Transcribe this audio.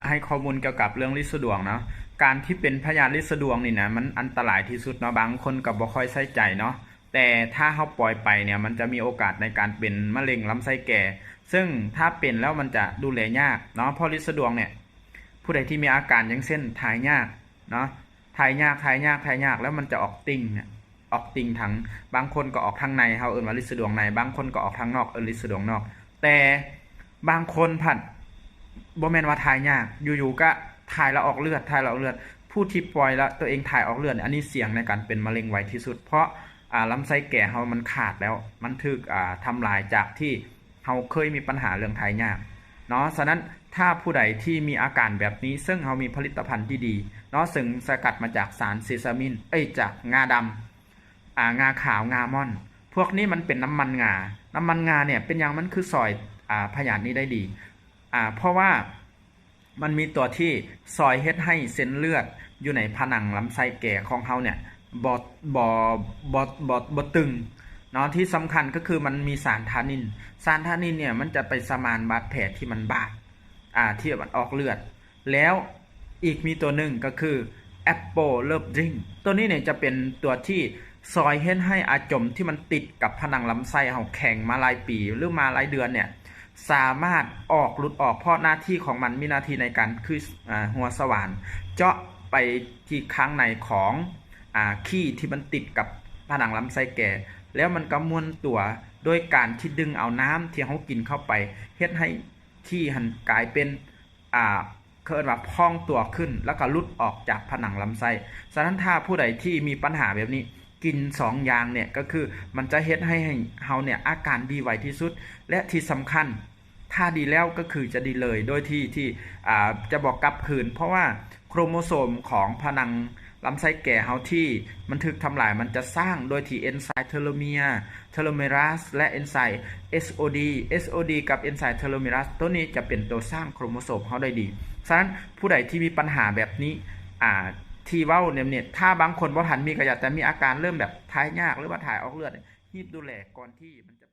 ໃຫ້ຂໍ້ມູນກ່ຽວກັບເລື່ອງລິດສະດວງເນາະ. ການທີ່ເປັນພະຍາດລິດສະດວງນີ້ນະ ມັນອັນຕະລາຍທີ່ສຸດເນາະ, ບາງຄົນກໍບໍ່ຄ່ອຍໃສ່ໃຈເນາະ, ແຕ່ຖ້າເຮົາປ່ອຍໄປເນ່ຍ ມັນຈະມີໂອກາດໃນການເປັນມະເຮັງລຳໄສ້ແກ່, ເຊິ່ງຖ້າເປັນແລ້ວມັນຈະດູແລຍາກເນາະ, ເພາະລິດສະດວງເນ່ຍ ຜູ້ໃດທີ່ມີອາການ ຢ່າງເຊັ່ນ ຖ່າຍຍາກເນາະ, ຖ່າຍຍາກ ຖ່າຍຍາກ ຖ່າຍຍາກ ແລ້ວມັນຈະອອກຕິ່ງ ອອກຕິ່ງທາງ, ບາງຄົນກໍອອກທາງໃນ ເຮົາເອີ້ນວ່າລິດສະດວງໃນ, ບາງຄົນກໍອອກທາງນອກ ເອີ້ນລິດສະດວງນອກ. ແຕ່ບາງຄົນພັດບໍ່ແມ່ນວ່າຖ່າຍຍາກ ຢູ່ໆກະຖ່າຍແລ້ວອອກເລືອດ ຖ່າຍແລ້ວອອກເລືອດ. ຜູ້ທີ່ປ່ອຍແລ້ວຕົວເອງຖ່າຍອອກເລືອດ ອັນນີ້ສ່ຽງໃນການເປັນມະເຮັງໄວທີ່ສຸດ, ເພາະ ອາ ລຳໄສ້ແກ່ເຮົາມັນຂາດແລ້ວ, ມັນຖືກ ອາ ທຳລາຍຈາກທີ່ເຮົາເຄີຍມີບັນຫາເລື່ອງຖ່າຍຍາກເນາະ. ສະນັ້ນ ຖ້າຜູ້ໃດທີ່ມີອາການແບບນີ້ ເຊິ່ງເຮົາມີຜະລິດຕະພັນທີ່ດີເນາະ, ເຊິ່ງສະກັດມາຈາກສານເຊຊາມິນ ເອີຍ ຈາກງາດຳ ອາ ງາຂາວ ງາມ່ອນ, ພວກນີ້ມັນເປັນນ້ຳມັນງາ. ນ້ຳມັນງາເນ່ຍ ເປັນຫຍັງມັນຄືຊ່ອຍ ອາ ພະຍາດນີ້ໄດ້ດີ? ອາ ເພາະວ່າມັນມີຕົວທີ່ຊ່ອຍເຮັດໃຫ້ເສັ້ນເລືອດຢູ່ໃນຜະໜັງລຳໄສ້ແກ່ຂອງເຮົາເນ່ຍ ບໍ່ ບໍ່ ບໍ່ ບໍ່ ບໍ່ຕຶງເນາະ. ທີ່ສຳຄັນກໍຄືມັນມີສານທານິນ, ສານທານິນເນ່ຍ ມັນຈະໄປສະໝານບາດແຜທີ່ມັນບາດ ອາ ທີ່ມັນອອກເລືອດ. ແລ້ວອີກມີຕົວໜຶ່ງກໍຄື Apple Love Drink. ຕົວນີ້ເນ່ຍຈະເປັນຕົວທີ່ຊ່ອຍເຮັດໃຫ້ອາຈົມທີ່ມັນຕິດກັບຜະໜັງລຳໄສ້ເຮົາແຂງມາຫຼາຍປີ ຫຼື ມາຫຼາຍເດືອນເນ່ຍ ສາມາດອອກ ຫຼຸດອອກ, ເພາະໜ້າທີ່ຂອງມັນມີໜ້າທີ່ໃນການຄື ອາ ຮົ່ວສະຫວ່ານ ເຈາະໄປທີ່ຂ້າງໃນຂອງ ອາ ຂີ້ທີ່ມັນຕິດກັບຜະໜັງລຳໄສ້ແກ່, ແລ້ວມັນກໍມ້ວນຕົວໂດຍການທີ່ດຶງເອົານ້ຳທີ່ເຮົາກິນເຂົ້າໄປ ເຮັດໃຫ້ຂີ້ຫັ້ນກາຍເປັນ ອາ ເຂົາເອີ້ນວ່າພອງຕົວຂຶ້ນ ແລ້ວກໍຫຼຸດອອກຈາກຜະໜັງລຳໄສ້. ສະນັ້ນ ຖ້າຜູ້ໃດທີ່ມີບັນຫາແບບນີ້ ກິນສອງຢ່າງເນ່ຍ ກໍຄືມັນຈະເຮັດໃຫ້ ໃຫ້ເຮົາເນ່ຍອາການດີໄວທີ່ສຸດ ແລະ ທີ່ສຳຄັນ ຖ້າດີແລ້ວກໍຄືຈະດີເລີຍ ໂດຍທີ່ ທີ່ ອາ ຈະບໍ່ກັບຄືນ, ເພາະວ່າໂຄຣໂມໂຊມຂອງຜະໜັງລຳໄສ້ແກ່ເຮົາທີ່ມັນຖືກທຳລາຍ ມັນຈະສ້າງໂດຍທີ່ເອັນໄຊເທີໂລເມຍ Telomerase ແລະ ເອັນໄຊ SOD. SOD ກັບເອັນໄຊ Telomerase ໂຕນີ້ຈະເປັນໂຕສ້າງໂຄຣໂມໂຊມເຮົາໄດ້ດີ. ສະນັ້ນ ຜູ້ໃດທີ່ມີບັນຫາແບບນີ້ ອາ ທີ່ເວົ້າແນວນີ້ ຖ້າບາງຄົນບໍ່ທັນມີ ກໍຢາກຈະມີອາການເລີ່ມແບບຖ່າຍຍາກ ຫຼືວ່າຖ່າຍອອກເລືອດ ຮີບດູແລກ່ອນທີ່ມັນຈະ